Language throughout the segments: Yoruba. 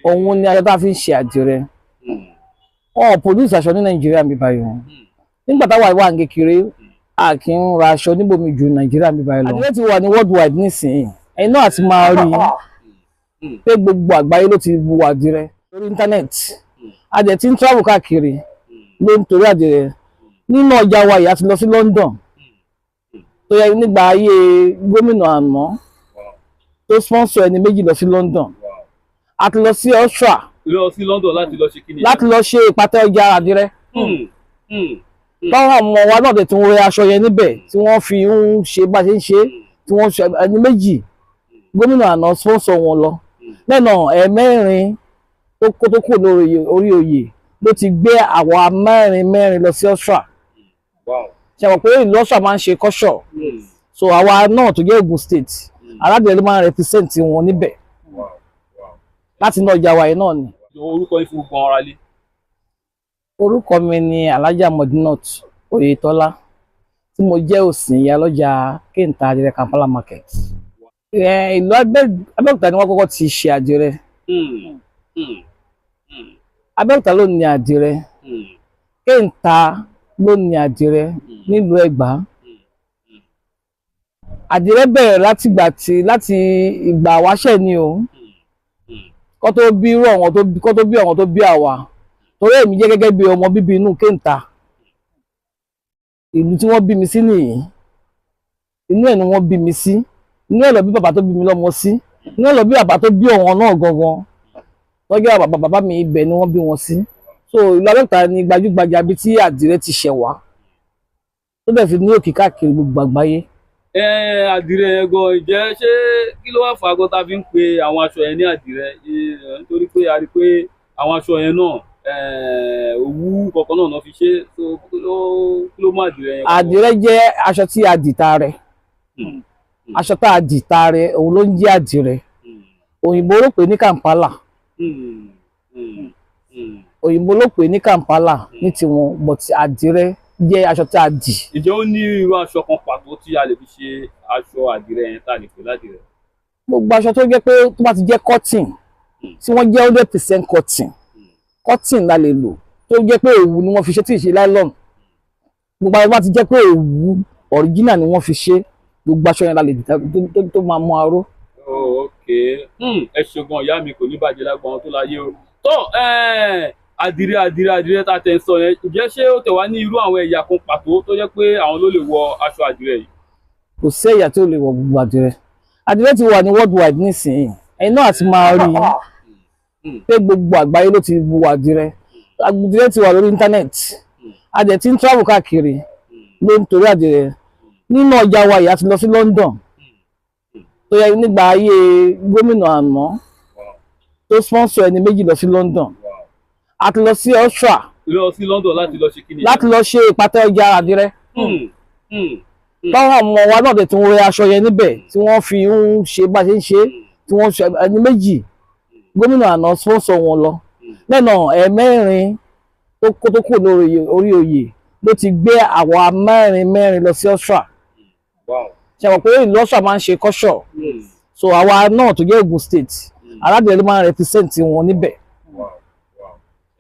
Òun ni aṣọ tá a fi ń ṣe àdìrẹ. Wọn ò produce aṣọ ní Nàìjíríà mi báyìí o. Nígbà táwa wà ní kékeré, a kì í ra aṣọ níbòmí ju Nàìjíríà mi báyìí lọ. Àdìrẹ ti wà ní worldwide nísìnyí. Ẹ̀yin náà ti máa rí i pé gbogbo àgbáyé ló ti bu àdìrẹ lórí internet. A dẹ̀ ti ń travel káàkiri ló ń torí àdìrẹ. Nínú ọjà wa yìí, a ti lọ sí London, tó yẹ nígbà ayé gómìnà àná tó sponsor ẹni 2 lọ sí London. A ti lọ sí Austria. Lọ sí London láti lọ ṣe kí ni? Láti lọ ṣe ìpàtẹ ọjà àdìrẹ. Táwọn ọmọ wa náà dẹ̀ tún rẹ aṣọ yẹn níbẹ̀, tí wọ́n fi ń ṣe bá ṣe ń ṣe, tí wọ́n ṣe ẹni 2, gómìnà àná sponsor wọn lọ. Lẹ́nà ẹ̀ẹ̀mẹ́rin tó kó tó kù lórí orí oyè ló ti gbé àwa mẹ́rin mẹ́rin lọ sí Austria. Ṣe mọ̀ pé ìlú Austria máa ń ṣe culture? So àwa náà tó jẹ́ Ògùn State, aládìrẹ ló máa ń represent wọn níbẹ̀ láti inú ọjà wa yìí náà ni. Orúkọ yín fún gbogbo ara lé. Orúkọ mi ni Alhaja Modinat Oyetola, tí mo jẹ́ òsìn ìyálọ́jà Kéńtà Àdìrẹ Kampala Market. Ìlú Abẹ́òkúta ni wọ́n kọ́kọ́ ti ṣe àdìrẹ. Abẹ́òkúta ló ní àdìrẹ, Kéńtà ló ní àdìrẹ nílùú Ẹ̀gbá. Àdìrẹ bẹ̀rẹ̀ láti ìgbà tí láti ìgbà wáṣẹ̀ ni o, kó tó bí irú àwọn tó bí, kó tó bí àwọn tó bí àwa, torí èmi jẹ́ gẹ́gẹ́ bí ọmọ bíbí inú Kéńtà. Ìlú tí wọ́n bí mi sí nìyí. Inú ẹ̀ ni wọ́n bí mi sí, inú ẹ̀ lọ bí bàbá tó bí mi lọ́mọ sí, inú ẹ̀ lọ bí bàbá tó bí ọ̀wọ́n náà gangan lọ́jọ́ bàbá bàbá mi, ibẹ̀ ni wọ́n bí wọn sí. So ìlú Abẹ́òkúta ni gbajúgbajà bí tí àdìrẹ ti ṣẹ̀ wá, tó dẹ̀ fi ní òkè káàkiri gbogbo àgbáyé. Ẹ àdìrẹ yẹn gan, ìjẹ́ ṣé kí ló wá fà á gan tá a fi ń pe àwọn aṣọ yẹn ní àdìrẹ? Nítorí pé a rí i pé àwọn aṣọ yẹn náà, òwú kọ̀ọ̀kan náà fi ṣe. So kí ló mú àdìrẹ yẹn? Àdìrẹ jẹ́ aṣọ tí a dì ta rẹ̀. Aṣọ tá a dì ta rẹ̀, òun ló ń jẹ́ àdìrẹ. Òyìnbó ló pè ní Kampala. Òyìnbó ló pè ní Kampala ní tiwọn, but àdìrẹ jẹ́ aṣọ tí a dì. Ǹjẹ́ ó ní irú aṣọ kan pàtó tí a lè fi ṣe aṣọ àdìrẹ yẹn tá a lè pè ládìrẹ? Gbogbo aṣọ tó jẹ́ pé tó bá ti jẹ́ cotton, tí wọ́n jẹ́ 100% cotton, cotton la lè lò, tó jẹ́ pé òwú ni wọ́n fi ṣe, tí ì ṣe nylon. Gbogbo aṣọ tó bá ti jẹ́ pé òwú original ni wọ́n fi ṣe, gbogbo aṣọ yẹn la lè dì tó máa mú aró. Oh, ok. Ẹ ṣe gan, ìyá mi, kò ní bàjẹ́ lágbọ̀n tó láyé o. Tó àdìrẹ àdìrẹ àdìrẹ tá a tẹ̀ ń sọ yẹn, ǹjẹ́ ṣé ó tẹ̀ wá ní irú àwọn ẹ̀yà kan pàtó tó jẹ́ pé àwọn ló lè wọ aṣọ àdìrẹ yìí? Kò sí ẹ̀yà tó lè wọ gbogbo àdìrẹ. Àdìrẹ ti wà ní worldwide nísìnyí. Ẹ̀yin náà ti máa rí i pé gbogbo àgbáyé ló ti bu àdìrẹ. Àdìrẹ ti wà lórí internet. A dẹ̀ ti ń travel káàkiri ló ń torí àdìrẹ. Nínú ọjà wa yìí, a ti lọ sí London, tó yẹ nígbà ayé gómìnà àná tó sponsor ẹni 2 lọ sí London. A ti lọ sí Austria. Lọ sí London láti lọ ṣe kí ni? Láti lọ ṣe ìpàtẹ ọjà àdìrẹ. Táwọn ọmọ wa náà dẹ̀ tún rẹ aṣọ yẹn níbẹ̀, tí wọ́n fi ń ṣe bá ṣe ń ṣe, tí wọ́n ṣe ẹni 2, gómìnà àná sponsor wọn lọ. Lẹ́nà ẹ̀ẹ̀mẹ́rin tó kó tó kù lórí orí oyè ló ti gbé àwa mẹ́rin mẹ́rin lọ sí Austria. Ṣe mọ̀ pé ìlú Austria máa ń ṣe culture? So àwa náà tó jẹ́ Ògùn State, aládìrẹ ló máa ń represent wọn níbẹ̀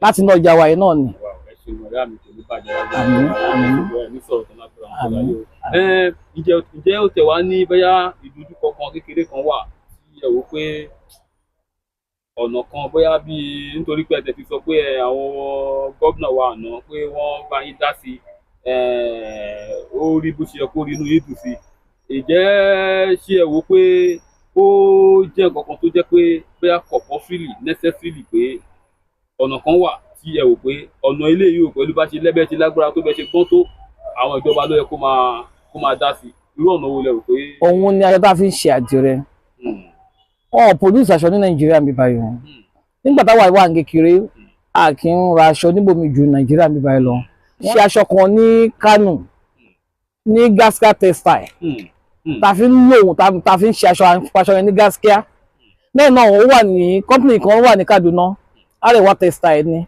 láti inú ọjà wa yìí náà ni. Ẹ ṣe ìyá mi, kò ní bàjẹ́ lágbára. Àmín, àmín. Ẹ ní sọ̀rọ̀ tán lágbára àwọn Àmín. ọ̀la yìí o. Ǹjẹ́ ó tẹ̀ wá ní bóyá ìdojúkọ kan kékeré kan wà tí ẹ wò pé ọ̀nà kan, bóyá bíi nítorí pé ẹ tẹ̀ fi sọ pé àwọn gómìnà wa àná pé wọ́n bá yín dá sí, ó rí bó ṣe yẹ kó rí, inú yín dùn sí i. Ǹjẹ́ ṣé ẹ wò pé ó jẹ́ nǹkan kan tó jẹ́ pé bóyá compulsorily, necessarily, pé ọ̀nà kan wà tí ẹ wò pé ọ̀nà ilé yìí ò pẹ̀lú bá ṣe lẹ́bẹ̀ẹ́ ti lágbára tó, bẹ́ẹ̀ ṣe gbọ́n tó, àwọn ìjọba ló yẹ kó máa dá sí? Irú ọ̀nà wo lẹ rò pé? Òun ni aṣọ tá a fi ń ṣe àdìrẹ. Wọn ò produce aṣọ ní Nàìjíríà mi báyìí o. Nígbà táwa wà ní kékeré, a kì í ra aṣọ níbòmí ju Nàìjíríà mi báyìí lọ. Ṣe aṣọ kan ní Kánò ní Gaskia Textile ta fi ń lò, ta fi ń ṣe aṣọ yẹn ní Gaskia. Lẹ́yìn náà, ó wà ní company kan wà ní Kaduna, Arewa Textile ni,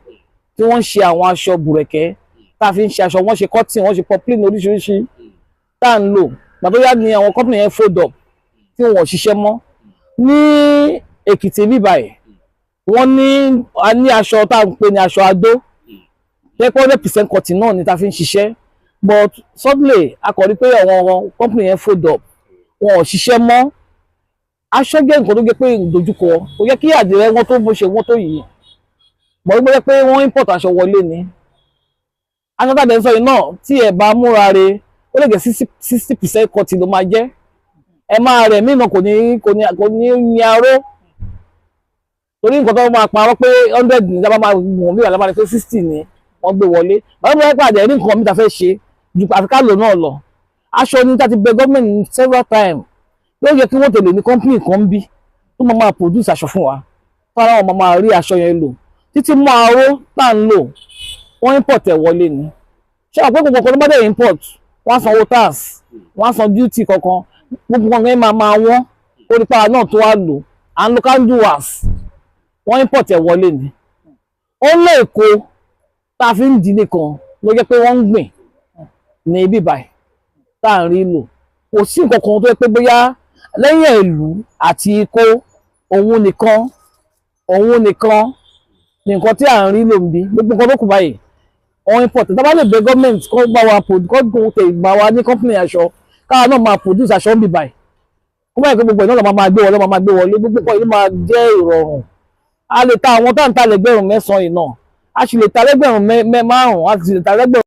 tí wọ́n ń ṣe àwọn aṣọ bùrẹ̀kẹ́ tá a fi ń ṣe aṣọ. Wọ́n ṣe cotton, wọ́n ṣe poplin oríṣiríṣi tá à ń lò. Gbàtó yá ni àwọn company yẹn fold up, tí wọ́n ò ṣiṣẹ́ mọ́. Ní Èkìtì bíbáyìí, Wọ́n ní a ní aṣọ tá à ń pè ní aṣọ adó, jẹ́ pé 100% cotton náà ni ta fi ń ṣiṣẹ́, but suddenly a kò rí pé àwọn company yẹn fold up, wọn ò ṣiṣẹ́ mọ́. Aṣọ jẹ́ nǹkan tó jẹ́ pé ìdojúkọ kò yẹ kí àdìrẹ wọn tó bó ṣe wọ́n tó yìí mọ̀ wípé jẹ́ pé wọ́n import aṣọ wọlé ni. Aṣọ tàbí ẹ̀ ń sọ yìí náà, tí ẹ bá múra re, ó lè jẹ́ 60% cotton ló máa jẹ́. Ẹ máa rẹ̀ mí náà kò ní ní aró, torí nǹkan tó máa parọ́ pé 100 ní dábàá máa wọ̀n bí wà lábàá pé 60 ni wọ́n gbé wọlé. Bàbá mi pàdé ní nǹkan mi ta fẹ́ ṣe ju àfi ká lò náà lọ. Aṣọ ní tá ti bẹ gọ́ọ̀mẹ̀ntì several times ló yẹ kí wọ́n tẹ̀lé ní company kan bí tó máa máa produce aṣọ fún wa, fara wọn máa máa rí aṣọ yẹn lò títí mọ́ aró tá à ń lò. Wọ́n import ẹ̀ wọlé ni. Ṣé àwọn pé gbogbo nǹkan tó bá dẹ̀ import, wọ́n á sanwó tax, wọ́n á san duty kankan, gbogbo nǹkan yẹn máa máa wọ́n. Orí para náà tó wá lò, à ń lo candle wax, wọ́n import ẹ̀ wọlé ni. Ó lé èkó tá a fi ń dì nìkan ló jẹ́ pé wọ́n ń gbìn ní ibi báyìí tá à ń rí lò. Kò sí nǹkan kan tó yẹ pé bóyá lẹ́yìn ìlú àti ikó, òun nìkan ní nǹkan tí à ń rí lò ń bí. Gbogbo nǹkan tó kù báyìí, wọ́n import. Tá a bá lè bẹ gọ́ọ̀mẹ̀ntì kó bá wa kó tẹ ìgbà wa ní company aṣọ, káwa náà máa produce aṣọ ń bì báyìí, kó báyìí pé gbogbo ẹ̀ náà lọ́ máa gbé wọlé, máa gbé wọlé, gbogbo nǹkan yìí máa jẹ́ ìrọ̀rùn. A lè ta àwọn tá à ń ta lẹ́gbẹ̀rún 9 yìí náà, a sì lè ta lẹ́gbẹ̀rún 5, a sì lè ta lẹ́gbẹ̀rún.